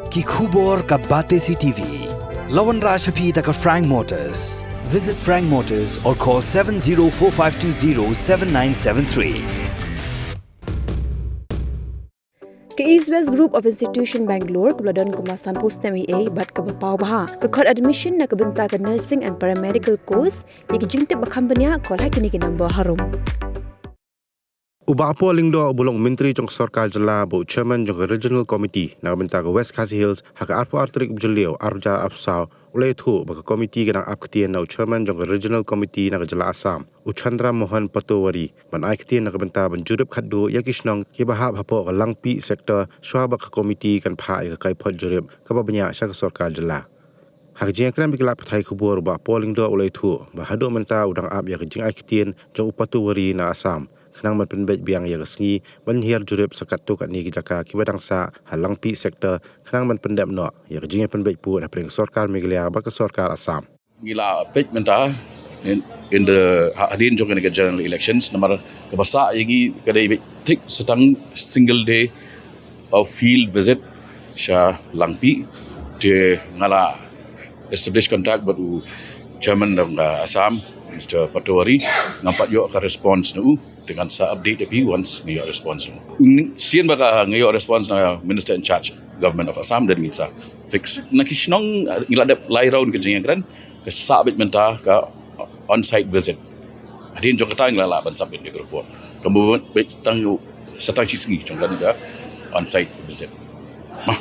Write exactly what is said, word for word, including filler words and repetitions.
Ki khubor ka Batesi TV. La wanrah sha phi da ka Frank Motors. Visit Frank Motors or call seven zero four five two zero seven nine seven three. Ka East West Group of Institution Bangalore, kaba la don kumba sanphew snem eiei bad kaba paw bha ka khot admission na ka bynta ka nursing and paramedical course, ïa ki jingtip ba kham bniah call ha kine ki number harum. U Bah Paul Lyngdoh, uba long u Myntri jong ka Sorkar Jylla bad u Chairman jong ka Regional Committee na ka bynta ka West Khasi Hills, ha ka arphew ar tarik u Jylliew arhajar arphew saw, u la ïathuh ba ka komiti ka dang ap ktien na u Chairman jong ka Regional Committee na ka Jylla Assam, u Chandra Mohan Patohwari, ban ai ktien na ka bynta ban jurip khatduh ïa ki shnong kiba hap hapoh ka Langpih sector, shwa ba ka komiti kan phah ïa ka kaiphod jurip kaba bniah sha ka Sorkar Jylla. Ha ka jingïakren bad ki lad pathai khubor, u Bah Paul Lyngdoh u la ïathuh ba haduh mynta u dang ap ïa ka jingai ktien jong u Patohwari na Assam, khnang ban pynbeit biang ïa ka sngi ban hiar jurip sha katto katne ki jaka kiba dang sah ha Langpih sector, khnang ban pyndep noh ïa ka jingïapynbeit pud hapdeng ka Sorkar Meghalaya bad ka Sorkar Assam. Ngi la peit mynta in, in the, ha-, hadien jong kane ka general elections, namar kaba sah ïa ngi ka dei beit thik sa tang single day of field visit sha Langpih. Te nga la establish contact bad u Chairman jong ka Assam, Mister Patohwari, ngam pat ïoh ka response na u. Te ngan sa update ïa phi once nga ïoh response na u. Sien ba ka nga ïoh response na Minister in charge Government of Assam, then ngin sa fix. Na ki shnong, uh, ngi la dep lai round ka jingïakren, ka sah beit mynta ka on-site visit. Hadien jong kata ngi la lah ban submit ïa ka report. Ka mut beit tang ïa u sa tang shi sngi jong kane ka on-site visit. Mah.